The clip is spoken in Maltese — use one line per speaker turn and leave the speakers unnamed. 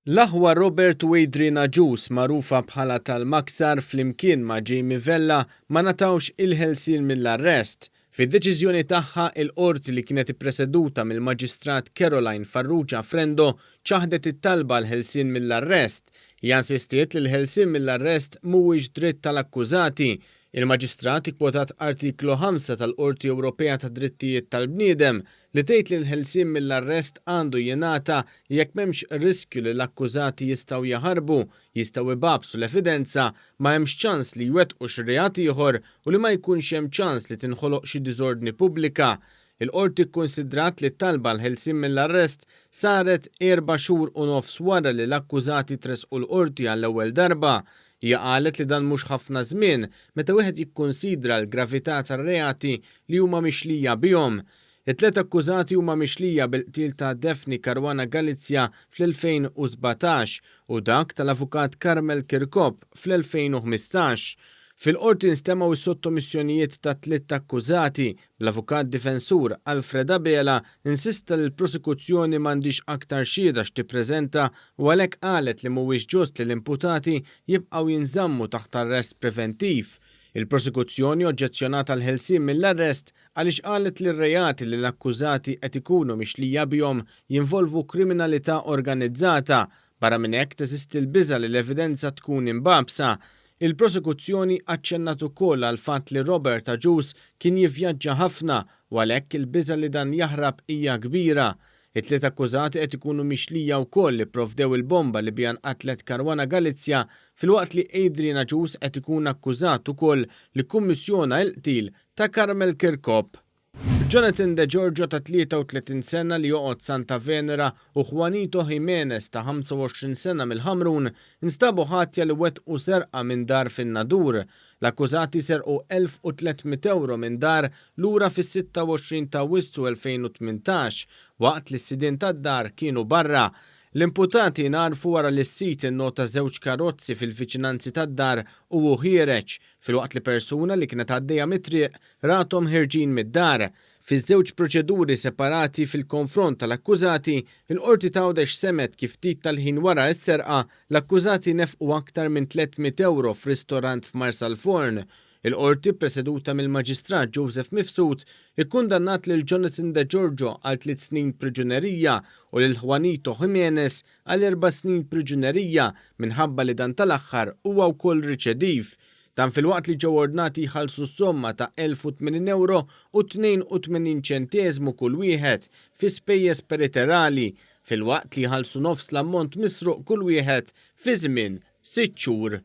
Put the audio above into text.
L-aħwa Robert u Adrian Agius magħrufa bħala tal-Maksar flimkien ma' Jamie Vella ma ngħatawx il-ħelsien mill-arrest. Fid-deċiżjoni tagħha, il-Qorti li kienet ippreseduta mill-Maġistrat Caroline Farrugia Frendo ċaħdet it-talba għall-ħelsien mill-arrest. Hija insistiet li l-ħelsien mill-arrest mhuwiex dritt tal-akkużati. Il-Maġistrat ikkwotat Artiklu 5 tal-Qorti Ewropea tad-Drittijiet tal-Bniedem li tgħid li l-ħelsien mill-arrest għandu jingħata jekk m'hemmx riskju li l-akkużati jistgħu jaħarbu, jistgħu ibagħbsu l-evidenza, ma hemmx ċans li jwettqu xi reat ieħor u li ma jkunx hemm ċans li tinħoloq xi diżordni pubblika. Il-Qorti kkunsidrat li t-talba għall-ħelsien mill-arrest saret erba' xhur u nofs wara li l-akkużati tressqu l-Qorti għall-ewwel darba. Hija qalet li dan mhux ħafna żmien meta wieħed jikkunsidra l-gravità tar-reati li huma mixlija bihom. It-tliet akkużati huma mixlija bil-qtil ta' Daphne Caruana Galizia fl-2017 u dak tal-Avukat Carmel Chircop fl-2015. Fil-Qorti nstemgħu s-sottomissjonijiet tat-tliet akkużati, bl-avukat difensur Alfred Abela insista li l-prosekuzzjoni m'għandhiex aktar xhieda x'tippreżenta u għalhekk qalet li mhuwiex ġust li l-imputati jibqgħu jinżammu taħt arrest preventiv. Il-prosekuzzjoni oġġezzjonat għall-ħelsien mill-arrest għaliex qalet li r-reati li l-akkużati qed ikunu mixlija bihom jinvolvu kriminalità organizzata. Barra minn hekk teżisti l-biża' li l-evidenza tkun imbagħbsa. Il-prosekuzzjoni aċċennat ukoll għall-fatt li Robert Agius kien jivvjaġġa ħafna u għalhekk il-biża' li dan jaħrab hija kbira. It-tliet akkużati qed ikunu mixlija wkoll li pprovdew il-bomba li biha nqatlet Caruana Galizia filwaqt li Adrian Agius qed ikun akkużat ukoll li kkummissjona il-qtil ta' Carmel Chircop. Jonathan De Giorgio ta' 33 sena li joqgħod Santa Venera u Juanito Jimenez ta' 25 sena mill-Ħamrun nstabu ħatja li wettqu serqa minn dar fin-Nadur. L-akkużati serqu 1,300 ewro minn dar lura fis-26 ta' Awwissu 2018 waqt li s-sidien tad-dar kienu barra. L-imputati ngħarfu wara li s-sid innota żewġ karozzi fil-viċinanzi tad-dar u hu ħiereġ, filwaqt li persuna li kienet għaddejja mit-triq rathom ħerġin mid-dar. Fiż-żewġ proċeduri separati fil-konfront tal-akkużati, il-Qorti t'Għawdex semgħet kif ftit tal-ħin wara s-serqa, l-akkużati nefqu aktar minn 300 ewro f'ristorant f'Marsalforn. Il-Qorti, ppreseduta mill-Maġistrat Joseph Mifsud, ikkundannat lil Jonathan Degiorgio għal tliet snin priġunerija u lil Juanito Jimenez għal erba' snin priġunerija minħabba li dan tal-aħħar huwa wkoll riċediv. Dan filwaqt li ġew ordnati jħallsu s-somma ta' 1,080 ewro u 82 ċenteżmu kull wieħed fi spejjeż periterali, filwaqt li jħallsu nofs l-ammont misruq kull wieħed fi żmien sitt xhur.